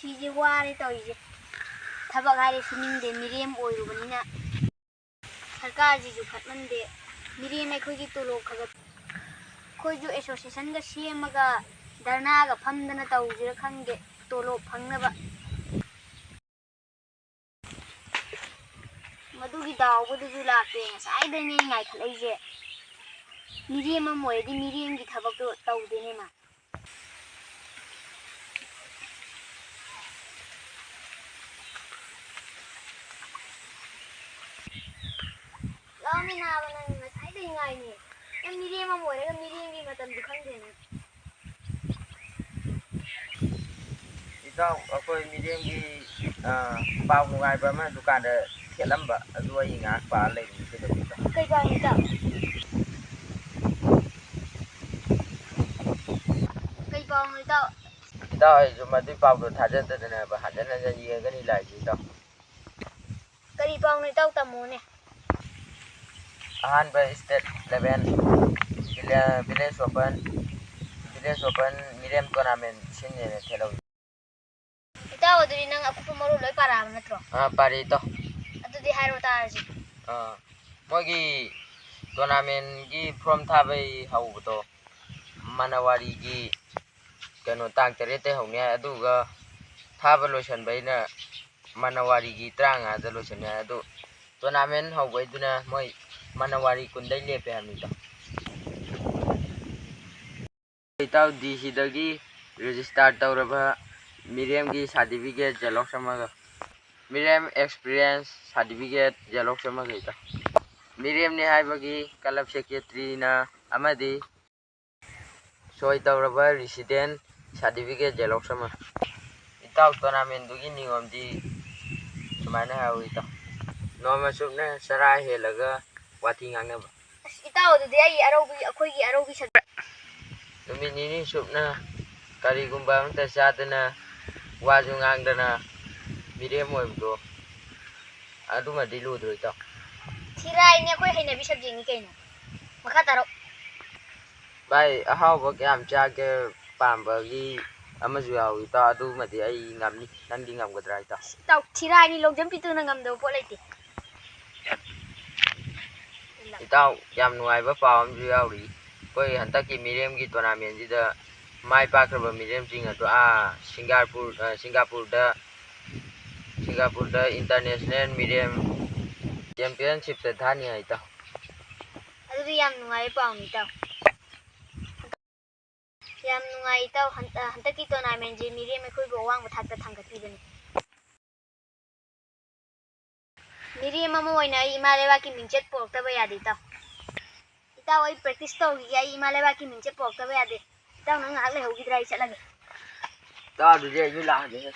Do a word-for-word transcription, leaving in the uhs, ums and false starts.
ꯁꯤꯁꯦ ꯋꯥꯔꯦ ꯇꯧꯔꯤꯁꯦ꯫ ꯊꯕꯛ ꯍꯥꯏꯔꯦ ꯁꯨꯅꯤꯡꯗꯦ, ꯃꯤꯔꯦꯝ ꯑꯣꯏꯔꯨꯕꯅꯤꯅ꯫ ꯁꯔꯀꯥꯔꯁꯤꯁꯨ ꯐꯠꯃꯟꯗꯦ꯫ ꯃꯤꯔꯦꯝ ꯑꯩꯈꯣꯏꯒꯤ ꯇꯣꯂꯣꯞ ꯈꯔ ꯈꯔ, ꯑꯩꯈꯣꯏꯁꯨ ꯑꯦꯁꯣꯁꯤꯌꯦꯁꯟꯒ ꯁꯦꯝꯃꯒ ꯙꯔꯅꯥꯒ ꯐꯝꯗꯅ ꯇꯧꯁꯤꯔ ꯈꯪꯗꯦ, ꯇꯣꯂꯣꯞ ꯐꯪꯅꯕ꯫ ꯃꯗꯨꯒꯤ ꯗꯥꯎꯕꯗꯨꯁꯨ ꯂꯥꯛꯇꯦ꯫ ꯉꯁꯥꯏꯗꯩꯅꯦ ꯑꯩ ꯉꯥꯏꯈꯠꯂꯛꯏꯁꯦ꯫ ꯃꯤꯔꯦꯝ ꯑꯃ ꯑꯣꯏꯔꯗꯤ ꯃꯤꯔꯦꯝꯒꯤ ꯊꯕꯛꯇꯣ ꯇꯧꯗꯦꯅꯦ ꯃꯥ꯫ ꯂꯥꯛꯑꯣꯅꯦ ꯅꯥꯕ, ꯅꯪ ꯉꯁꯥꯏꯗꯩ ꯉꯥꯏꯅꯦ꯫ ꯅꯪ ꯃꯤꯔꯦꯝ ꯑꯃ ꯑꯣꯏꯔꯒ ꯃꯤꯔꯦꯝꯒꯤ ꯃꯇꯝꯗꯨ ꯈꯪꯗꯦ ꯅꯪ꯫ ꯏꯇꯥꯎ, ꯑꯩꯈꯣꯏ ꯃꯤꯔꯦꯝꯒꯤ, ꯑ, ꯄꯥꯎ ꯅꯨꯡꯉꯥꯏꯕ ꯑꯃ ꯗꯨꯀꯥꯟꯗ ꯊꯦꯠꯂꯝꯕ, ꯑꯗꯨ ꯑꯩ ꯉꯥꯏꯍꯥꯛ ꯄꯥ ꯂꯩꯔꯤꯅꯤ꯫ ꯀꯩꯗꯧꯔꯤꯅꯣ? ꯀꯩ ꯄꯥꯎꯅꯣ ꯏꯇꯥꯎ? ꯀꯩ ꯄꯥꯎꯅꯣ ꯏꯇꯥꯎ? ꯏꯇꯥꯎ, ꯑꯩꯁꯨ ꯃꯗꯨꯏ ꯄꯥꯎꯗꯣ ꯊꯥꯖꯗꯗꯅ ꯍꯟꯖꯟ ꯍꯟꯖꯟ ꯌꯦꯡꯒꯅꯤ ꯂꯥꯏꯁꯦ ꯏꯇꯥꯎ꯫ ꯀꯔꯤ ꯄꯥꯎꯅꯣ ꯏꯇꯥꯎ, ꯇꯝꯃꯣꯅꯦ꯫ ꯑꯍꯥꯟꯕ state level villa-, village open, village open ꯃꯤꯔꯦꯝ tournament ꯁꯤꯟꯅꯦꯅ ꯊꯦꯠꯍꯧꯏ꯫ ꯏꯇꯥꯎ, ꯑꯗꯨꯗꯤ ꯅꯪ ꯑꯀꯨꯞꯄ ꯃꯔꯣꯜ ꯂꯣꯏ ꯄꯥꯔꯛꯑꯕ ꯅꯠꯇ꯭ꯔꯣ? ꯑꯥ, ꯄꯥꯔꯦ ꯏꯇꯥꯎ꯫ ꯑꯗꯨꯗꯤ ꯍꯥꯏꯔꯣ ꯇꯥꯔꯁꯤ꯫ ꯑꯥ, ꯃꯣꯏꯒꯤ tournamentꯀꯤ form ꯊꯥꯕꯩ ꯍꯧꯕꯗꯣ ꯃꯅꯋꯥꯔꯤꯒꯤ ꯀꯩꯅꯣ ꯇꯥꯡ ꯇꯔꯦꯠꯇꯩ ꯍꯧꯅꯤ ꯍꯥꯏ, ꯑꯗꯨꯒ ꯊꯥꯕ ꯂꯣꯏꯁꯟꯕꯩꯅ ꯃꯅꯋꯥꯔꯤꯒꯤ ꯇꯔꯥꯃꯉꯥꯗ ꯂꯣꯏꯁꯟꯅꯤ ꯍꯥꯏ꯫ ꯑꯗꯨ tournament ꯍꯧꯕꯩꯗꯨꯅ ꯃꯣꯏ ꯃꯅꯋꯥꯔꯤ ꯀꯨꯟꯗꯩ ꯂꯦꯞꯄꯦ ꯍꯥꯏꯕꯅꯤꯗ꯫ ꯏꯇꯥꯎ, ꯗꯤ ꯁꯤꯗꯒꯤ register ꯇꯧꯔꯕ ꯃꯤꯔꯦꯝꯒꯤ certificate xerox ꯑꯃꯒ, ꯃꯤꯔꯦꯝ experience certificate xerox ꯑꯃꯒ ꯏꯇꯥꯎ꯫ ꯃꯤꯔꯦꯝꯅꯤ ꯍꯥꯏꯕꯒꯤ club secretaryꯅ ꯑꯃꯗꯤ ꯁꯣꯏ ꯇꯧꯔꯕ resident certificate xerox ꯑꯃ꯫ ꯏꯇꯥꯎ, tournamentꯗꯨꯒꯤ ꯅꯤꯌꯣꯝꯗꯤ ꯁꯨꯃꯥꯏꯅ ꯍꯥꯏꯍꯧꯏ ꯏꯇꯥꯎ꯫ ꯅꯣꯡꯃ ꯆꯨꯞꯅ ꯆꯔꯥ ꯍꯦꯜꯂꯒ ꯋꯥꯊꯤ ꯉꯥꯡꯅꯕ꯫ ꯑꯁ, ꯏꯇꯥꯎ, ꯑꯗꯨꯗꯤ ꯑꯩ ꯑꯔꯧꯕꯤ, ꯑꯩꯈꯣꯏꯒꯤ ꯑꯔꯧꯕꯤ ꯁꯛ- ꯅꯨꯃꯤꯠ ꯅꯤꯅꯤ ꯆꯨꯞꯅ ꯀꯔꯤꯒꯨꯝꯕ ꯑꯃꯇ ꯆꯥꯗꯅ, ꯋꯥꯁꯨ ꯉꯥꯡꯗꯅ ꯃꯤꯔꯦꯝ ꯑꯣꯏꯕꯗꯣ, ꯑꯗꯨꯃꯗꯤ ꯂꯨꯗ꯭ꯔꯣ ꯏꯇꯥꯎ? ꯊꯤꯔꯥꯏꯅꯦ, ꯑꯩꯈꯣꯏ ꯍꯩꯅꯕꯤ subjectꯅꯤ ꯀꯩꯅꯣ꯫ ꯃꯈꯥ ꯇꯥꯔꯣ꯫ ꯚꯥꯏ, ꯑꯍꯥꯎꯕ ꯀꯌꯥꯝ ꯆꯥꯒꯦ ꯄꯥꯝꯕꯒꯤ ꯑꯃꯁꯨ ꯌꯥꯎꯏ ꯏꯇꯥꯎ, ꯑꯗꯨꯃꯗꯤ ꯑꯩ ꯉꯝꯅꯤ꯫ ꯅꯪꯗꯤ ꯉꯝꯒꯗ꯭ꯔꯥ ꯏꯇꯥꯎ? ꯏꯇꯥꯎ, ꯊꯤꯔꯥꯏꯅꯤ, ꯂꯣꯡꯖꯝ ꯄꯤꯇꯨꯅ ꯉꯝꯗꯕ ꯄꯣꯠ ꯂꯩꯇꯦ꯫ ꯏꯇꯥꯎ, ꯌꯥꯝ ꯅꯨꯡꯉꯥꯏꯕ ꯄꯥꯎ ꯑꯃꯁꯨ ꯌꯥꯎꯔꯤ꯫ ꯑꯩꯈꯣꯏ ꯍꯟꯗꯛꯀꯤ ꯃꯤꯔꯦꯝꯒꯤ tournamentꯁꯤꯗ ꯃꯥꯏ ꯄꯥꯛꯈ꯭ꯔꯕ ꯃꯤꯔꯦꯝꯁꯤꯡ ꯑꯗꯨ ꯑꯥ ꯁꯤꯡꯒꯥꯄꯨꯔ, ꯑ, ꯁꯤꯡꯒꯥꯄꯨꯔꯗ, ꯁꯤꯡꯒꯥꯄꯨꯔꯗ international ꯃꯤꯔꯦꯝ championshipꯇ ꯊꯥꯅꯤ ꯍꯥꯏ ꯏꯇꯥꯎ꯫ ꯑꯗꯨꯗꯤ ꯌꯥꯝ ꯅꯨꯡꯉꯥꯏꯕ ꯄꯥꯎꯅꯤ ꯏꯇꯥꯎ꯫ ꯌꯥꯝ ꯅꯨꯡꯉꯥꯏ ꯏꯇꯥꯎ꯫ ꯍꯟ-, ꯑ, ꯍꯟꯗꯛꯀꯤ tournamentꯁꯤ ꯃꯤꯔꯦꯝ ꯑꯩꯈꯣꯏꯕꯨ ꯑꯋꯥꯡꯕ ꯊꯥꯛꯇ ꯊꯥꯡꯒꯠꯄꯤꯕꯅꯤ꯫ ꯃꯤꯔꯦꯝ ꯑꯃ ꯑꯣꯏꯅ ꯑꯩ ꯏꯃꯥ ꯂꯩꯕꯥꯛꯀꯤ ꯃꯤꯡꯆꯠ ꯄꯨꯔꯛꯇꯕ ꯌꯥꯗꯦ ꯏꯇꯥꯎ꯫ ꯏꯇꯥꯎ, ꯑꯩ practice ꯇꯧꯈꯤꯒꯦ꯫ ꯑꯩ ꯏꯃꯥ ꯂꯩꯕꯥꯛꯀꯤ ꯃꯤꯡꯆꯠ ꯄꯨꯔꯛꯇꯕ ꯌꯥꯗꯦ꯫ ꯏꯇꯥꯎ, ꯅꯪ ꯉꯥꯏꯍꯥꯛ ꯂꯩꯍꯧꯈꯤꯗ꯭ꯔꯥ? ꯑꯩ ꯆꯠꯂꯒꯦ꯫ ꯏꯇꯥꯎ, ꯑꯗꯨꯗꯤ ꯑꯩꯁꯨ ꯂꯥꯛꯑꯒꯦ꯫